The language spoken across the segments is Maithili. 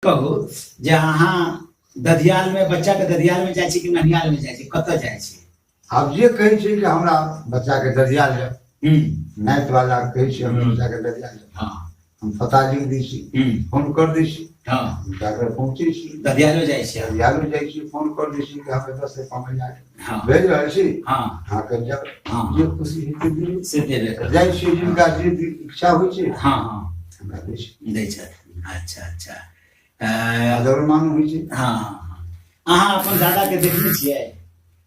कहू जे अहाँ दधियाल में बच्चा के दधियाल में जाइ छी कि ननियाल में जाइ छी, कतऽ जाइ छी? आब जे कहै छै कि हमरा बच्चा के दधियाल जाय, नाति वाला कहै छै हमरा बच्चा के दधियाल जाय, हम पता लिख दै छी, फोन कर दै छी, जाकर पहुँचै छी। दधियालो जाइ छी? दधियालो जाइ छी, फोन कर दै छी कि हम एतऽ से पमरिया भेज रहल छी, अहाँ कहि जाउ, जे खुशी हेतै दियौ। से देबे करबै। जाइ छियै, जिनका जे इच्छा होइ छै हमरा दै छै। दै छथि। अच्छा अच्छा। आदर मान होइ छै। अहाँ अपन दादा के देखने छियै?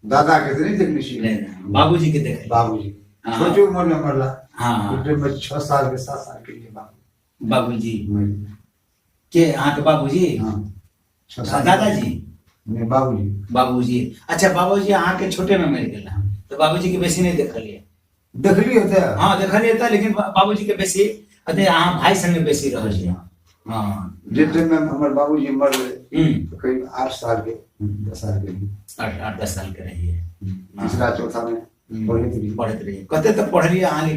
दादा के तऽ नहि देखने छियै। नहि, नहि, बाबूजी के देखलियै। बाबूजी छोटे उम्र में मरला। छोटे में 6 साल के 7 साल के लिए बाबू। बाबूजी मरि गेला। के अहाँके बाबूजी? हाँ, 6 साल। दादाजी? नहि, बाबूजी। बाबूजी। अच्छा, बाबूजी अहाँके छोटे में मरि गेला, तऽ बाबूजी के बेसी नहि देखलियै? देखलियै तऽ। हाँ, देखलियै तऽ, लेकिन बाबूजी के बेसी अते अहाँ भाई संगे बेसी रहल छियै। जे टाइम में हमर बाबूजी मरलै, तऽ करीब 8 साल के 10 साल के रहियै। 8-10 साल के रहियै। तीसरा चौथा में पढ़ैत रहियै। पढ़ैत रहियै। कते तक पढ़लियै अहाँ?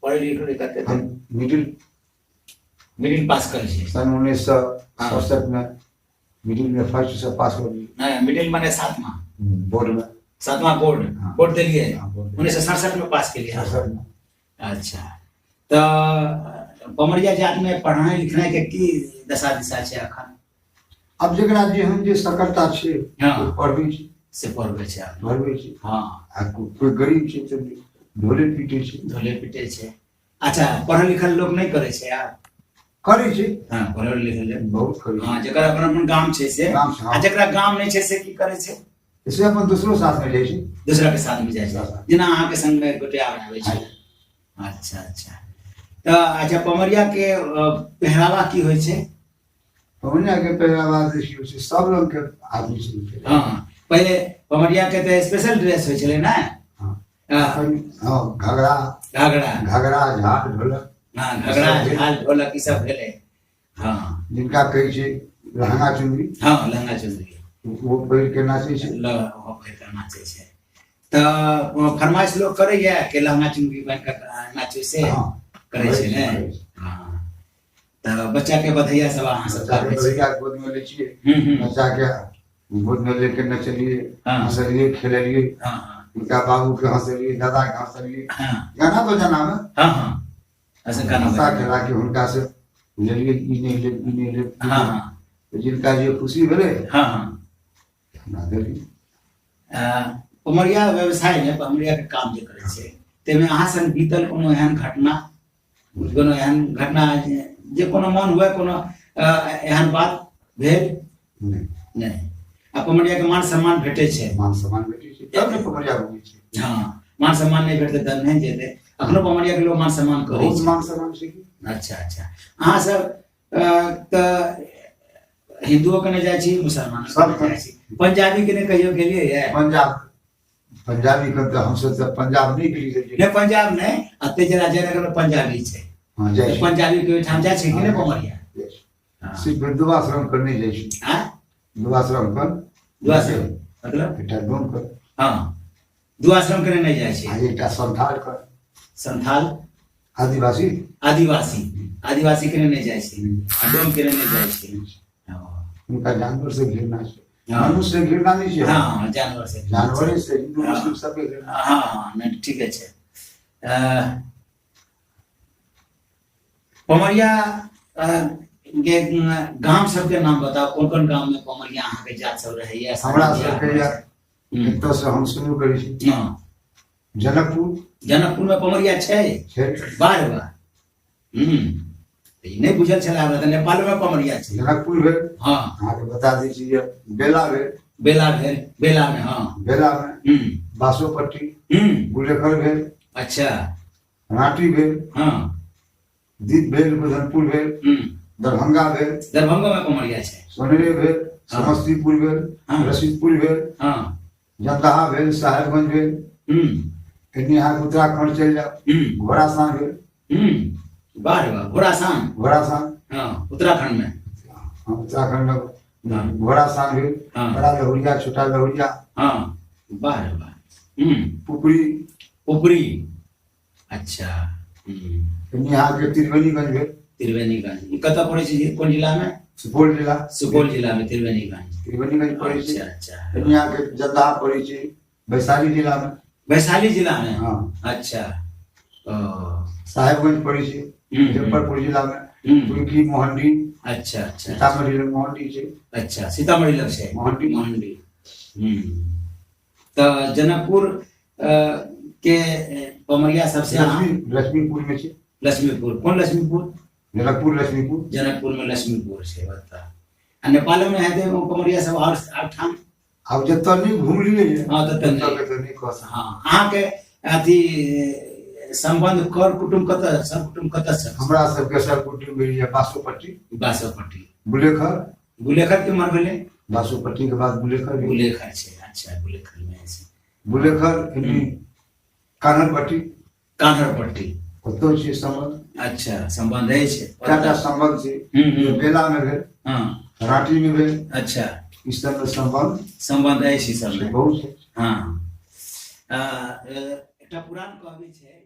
पढ़ै लिखलियै कते तक? हम मिडिल। मिडिल पास करै छियै। सन 1967 में मिडिल में फर्स्ट से पास हो गई। नहीं, मिडिल माने सातवां। बोर्ड में। सातवां बोर्ड। हाँ। बोर्ड दिलिए। हाँ, बोर्ड। 1967 में पास के लिए। 67 में। अच्छा, तो पमरिया जात में पढ़नाइ लिखनाइ के की दशा दिशा छै अखन? अब जकरा जे हम जे सकरता छै, ओ पढ़बै छै। से पढ़बै छै आब। पढ़बै छै। आ कोइ गरीब छै तऽ ढोले पीटे छै। ढोले पीटे छै। अच्छा, पढ़ल लिखल लोक नहि करै छै आब? करै छै। हाँ, पढ़ल लिखल लोक बहुत करै छै। हाँ, जकर अपन अपन गाम छै से। गाम छै, हाँ। आ जकरा गाम नहि छै से की करै छै? से अपन दोसरो साथ में जाइ छै। दूसरा के साथ में जाइ छै। साथ। जेना अहाँके संग में गोटे आबै आबै छै। अच्छा अच्छा। तऽ अच्छा, पमरिया के पहरावा की होइ छै? पमरिया के पहरावा देखियौ से सब रंग के आदमी छै। हाँ, पहिले पमरिया के तऽ स्पेशल ड्रेस होइ छलै ने? हाँ। हाँ, घघरा। घघरा। घघरा, झाल, ढोलक। हाँ, घघरा, झाल, ढोलक ई सब भेलै। हाँ। जिनका कहै छै लहंगा चुनरी। हाँ, लहंगा चुनरी। ओ पहिर के नाचै छै। ओ पहिर के नाचै छै। तऽ फरमाइश लोक करैया कि लहंगा चुनरी बनि कऽ नाचू से? हाँ। करै छै ने? करै छै। हाँ, तऽ बच्चा के बधैया सब अहाँ सब बच्चा के करबै छी? बधैया गोद में लै छियै। बच्चा के गोद में लेके नचलियै, हँसलियै, खेललियै। हुनका बाबू के हँसलियै, दादा के हँसलियै। गाना बजाना में। हाँ, हाँ। ऐसे गाना हँसा बजाना। खेला के हुनका से लेलियै, ई नहि लेब, ई नहि लेब, ई हाँ, लेब। हाँ। तऽ जिनका जे खुशी भेलै, हाँ, हाँ। हमरा देलियै। पमरिया व्यवसाय में पमरिया के काम जे करै छै, ताहिमे अहाँ संग बीतल कोनो एहन घटना, कोनो एहन घटना जे कोनो मन हुए, कोनो एहन बात भेल? नहि। नहि। आ पमरिया के मान सम्मान भेटै छै? मान सम्मान भेटै छै तब ने पमरिया घुमै छै। हाँ, मान सम्मान नहि भेटतै तब नहि जेतै। अखनो पमरिया के लोग मान सम्मान करै बहुत छै। मान सम्मान छै की। अच्छा अच्छा। अहाँ सब तऽ हिंदुओ के नहि जाइ छी, मुसलमानो के सब नहि जाइ छी, पंजाबी के नहि कहियो गेलियै ये? पंजाबी के तऽ हमसब तऽ पंजाब नहि गेलियै। नहि, पंजाब नहि, एते जेना जयनगर में पंजाबी छै। हाँ, जाइ तऽ छी। पंजाबी के ओहिठाम जाइ छै कि नहि हाँ, पमरिया? जाइ छी। हाँ। सिर्फ दुआश्रम पर नहि जाइ छी। हाँ? दुआश्रम पर। दुआश्रम मतलब? एकटा डोम पर। हाँ, दुआश्रम के नहि जाइ छी। आ एकटा संथाल पर। संथाल? आदिवासी। आदिवासी, आदिवासी के नहि जाइ छी आ डोम के नहि जाइ छी। हुनका जानवर से घृणा छै। हाँ। मनुष्य से घृणा नहि छै। हाँ, हाँ, जानवर से। जानवरे से, हिंदू मुस्लिम सबके घृणा। हाँ, हाँ, नहि, ठीके छै। पमरिया के गाम सबके नाम बताउ, कोन कोन गाम में पमरिया अहाँके जात सब रहैया? हमरा सबके या एतऽ से हम शुरू करै छी। जनकपुर। जनकपुर में पमरिया छै? छै। वाह वाह। ई नहि बुझल छलै हमरा, तऽ नेपाल में पमरिया छै। जनकपुर भेल। अहाँके बता दै छी जे बेला भेल। बेला भेल, बेला में, हाँ। बेला में बासोपट्टी, गुलेखर भेल। राँटी भेल। दीप भेल, गोधनपुर भेल। दरभंगा भेल। दरभंगा में पमरिया छै। सोनरे भेल, समस्तीपुर भेल, रसीदपुर भेल, जंदाहा भेल, साहेबगंज भेल। एन्नी अहाँके उत्तराखंड चलि जाउ, घोड़ासान भेल। वाह रे वाह, घोड़ासान। घोड़ासान। हाँ, उत्तराखंड में। हाँ, उत्तराखंड में घोड़ासान भेल। बड़ा लहुरिया, छोटा लहुरिया। हाँ, वाह रे वाह। पुपरी। पुपरी, अच्छा। एन्नी अहाँके त्रिवेणीगंज भेल। त्रिवेणीगंज ई कतऽ पड़ै छै, कोन जिला में? सुपौल जिला। सुपौल जिला में त्रिवेणीगंज। त्रिवेणीगंज पड़ै छै। अच्छा अच्छा। एनी अहाँके जंदाहा पड़ै छै वैशाली जिला में। वैशाली जिला में? हाँ। अच्छा। ओ। साहेबगंज पड़ै छै मुजफ्फरपुर जिला में। तुर्की मोहंडी। अच्छा अच्छा। सीतामढ़ी लग मोहंडी छै। अच्छा, सीतामढ़ी लग छै मोहंडी। मोहंडी। तऽ जनकपुर के पमरिया सबसे लक्ष्मीपुर में छै। लक्ष्मीपुर, कोन लक्ष्मीपुर? जनकपुर लक्ष्मीपुर। जनकपुर में लक्ष्मीपुर छै ओतऽ। आ नेपालो में हेतै ओ पमरिया सब और ठाम? आब जतऽ नहि घुमलियै। हँ, ततऽ नहि। ततऽ नहि कह सकैत। हँ, अहाँके अथी सम्बन्ध कर कुटुम्ब कतऽ, सब कुटुम्ब कतऽ से? हमरा सबके सब कुटुम्ब भेल बासोपट्टी। बासोपट्टी। बुलेखर। बुलेखर केम्हर भेलै? बासोपट्टी के बाद बुलेखर। बुलेखर छै। अच्छा, बुलेखर में छै। बुलेखर एनी कान्हरपट्टी। कान्हरपट्टी ओतौ छै सम्बन्ध। अच्छा, सम्बन्ध अछि। चारिटा सम्बन्ध छै। बेला में भेल, राँटी में भेल। अच्छा। ई सब में सम्बन्ध सम्बन्ध अछि ई सब में बहुत छै। हँ, एकटा पुरान कहबी छै।